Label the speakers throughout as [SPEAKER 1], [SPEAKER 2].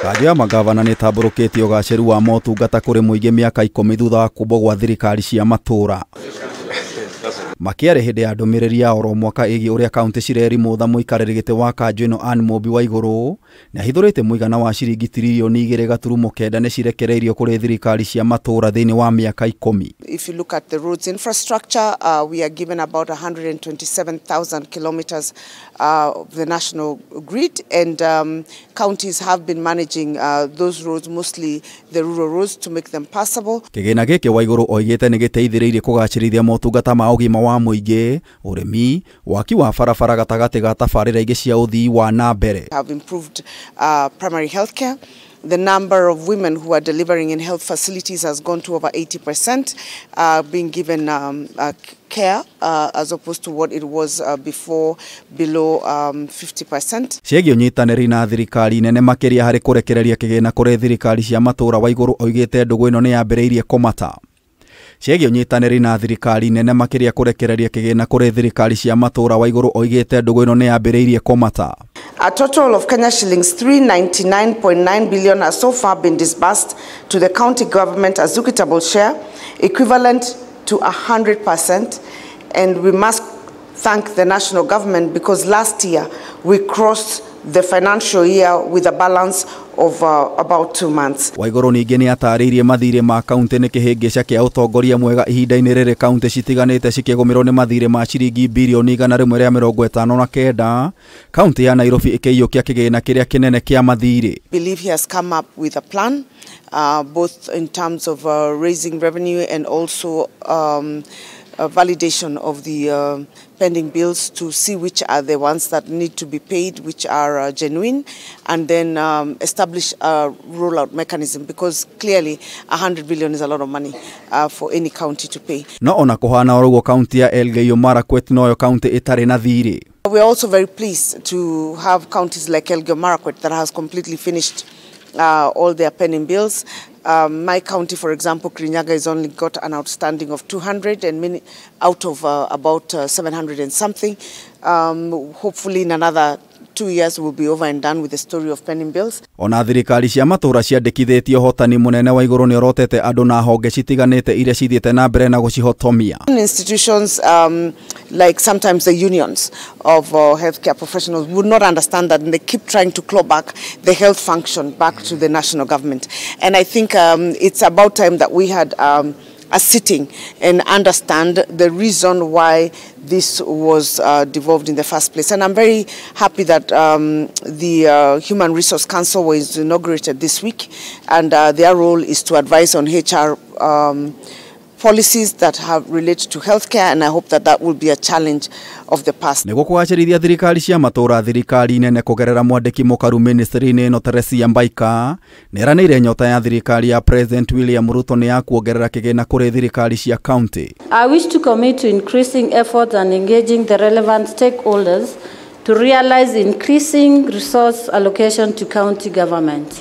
[SPEAKER 1] Kanjũ ya magavana nĩ ĩtambũrũkĩtie ũgacĩru wa motungata kũrĩ mũingĩ mĩaka 10 thutha wa kũmbwo gwa thirikari cia matũũra. Makĩaria hĩndĩ ya ndũmĩrĩri ya oro mwaka ĩgiĩ ũrĩa kaunti cirerimũtha mũikarĩri gĩtĩ wa kanjũ ĩno Anne Mũmbi Waigũrũ nĩahithũrĩte mũigana wa ciringi tiririoni 2.9 nĩ cirekereirio kũrĩ thirikari cia matũũra thĩinĩ wa mĩaka 10.
[SPEAKER 2] If you look at the roads infrastructure, we are given about 127,000 kilometers of the national grid, and counties have been managing those roads, mostly the rural roads, to make them passable.
[SPEAKER 1] Kĩgĩna gĩkĩ Waigũrũ oigĩte nĩ gĩteithĩrĩirie kũgacĩrithia motungata ma ũgima wa mũingĩ, ũrĩmi, waki wa barabara gatagatĩ ga tabarĩra ingĩ cia ũthii wa na mbere.
[SPEAKER 2] Have improved primary health care. The number of women who are delivering in health facilities has gone to over 80%, being given care as opposed to what it was before, below 50%.
[SPEAKER 1] Ciĩgiĩ ũnyitanĩri na thirikari nene makĩria harĩ kũrekereria kĩgĩna kũrĩ thirikari cia matũũra, Waigũrũ oigĩte ndũgũ ĩno nĩ yambĩrĩirie kũmata. Ciĩgiĩ ũnyitanĩri na thirikari nene makĩria kũrekereria kĩgĩna kũrĩ thirikari cia matũũra, Waigũrũ oigĩte ndũgũ ĩno nĩ yambĩrĩirie kũmata.
[SPEAKER 2] A total of Kenya shillings 399.9 billion has so far been disbursed to the county government as equitable share, equivalent to 100%. And we must thank the national government because last year we crossed the financial year with a balance of about 2 months.
[SPEAKER 1] Waigũrũ ningĩ nĩ atarĩirie mathirĩ ma kaunti nĩ kĩhĩngĩca kĩa ũtongoria mwega ihinda-inĩ rĩrĩ kaunti citiganĩte cikĩgũmĩrwo nĩ mathirĩ ma ciringi birioni 159, kaunti ya Nairobi ĩkĩiyũkia kĩgĩna kĩrĩa kĩnene kĩa mathirĩ.
[SPEAKER 2] Believe he has come up with a plan, both in terms of raising revenue and also validation of the pending bills to see which are the ones that need to be paid, which are genuine, and then establish a rollout mechanism, because clearly 100 billion is a lot of money for any county to pay.
[SPEAKER 1] No ona kuhana orugo kaunti ya Elgeyo Marakwet noyo kaunti itarĩ na thirĩ.
[SPEAKER 2] We are also very pleased to have counties like Elgeyo Marakwet that has completely finished all their pending bills. My county, for example, Kirinyaga, has only got an outstanding of 200 and many out of about 700 and something. Hopefully in another 2 years we'll be over and done with the story of pending bills.
[SPEAKER 1] Ona thirikari cia matũũra ciandĩkithĩtie ũhotani mũnene wa igũrũ nĩ orotete andũ na honge citiganĩte iria cithiĩte na mbere na gũcihotomia.
[SPEAKER 2] Institutions like sometimes the unions of healthcare professionals would not understand that, and they keep trying to claw back the health function back to the national government. And I think it's about time that we had a sitting and understand the reason why this was devolved in the first place. And I'm very happy that the Human Resource Council was inaugurated this week, and their role is to advise on HR policies that have related to healthcare, and I hope that that will be a challenge of the past.
[SPEAKER 1] Nĩguo kũgacĩrithia thirikari cia matũũra, thirikari nene kũgerera mwandĩki mũkaru ministry-inĩ ĩno Teresia Mbaika nĩeranĩire nyota ya thirikari ya President William Ruto nĩ ya kuongerera kĩgĩna kũrĩ thirikari cia county.
[SPEAKER 3] I wish to commit to increasing efforts and engaging the relevant stakeholders to realize increasing resource allocation to county government.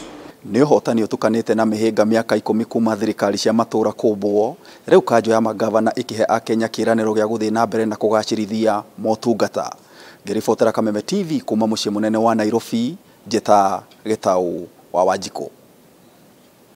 [SPEAKER 1] Nĩ ũhotani ũtukanĩte na mĩhĩnga mĩaka 10 kuma thirikari cia matũũra kũmbwo, rĩu kanjũ ya magavana ĩkĩhe akenya kĩĩranĩro gĩa gũthiĩ na mbere na kũgacĩrithia motungata. Ngĩribotera Kameme TV kuma mũciĩ mũnene wa Nairobi, njĩta Gĩtaũ wa Wanjikũ.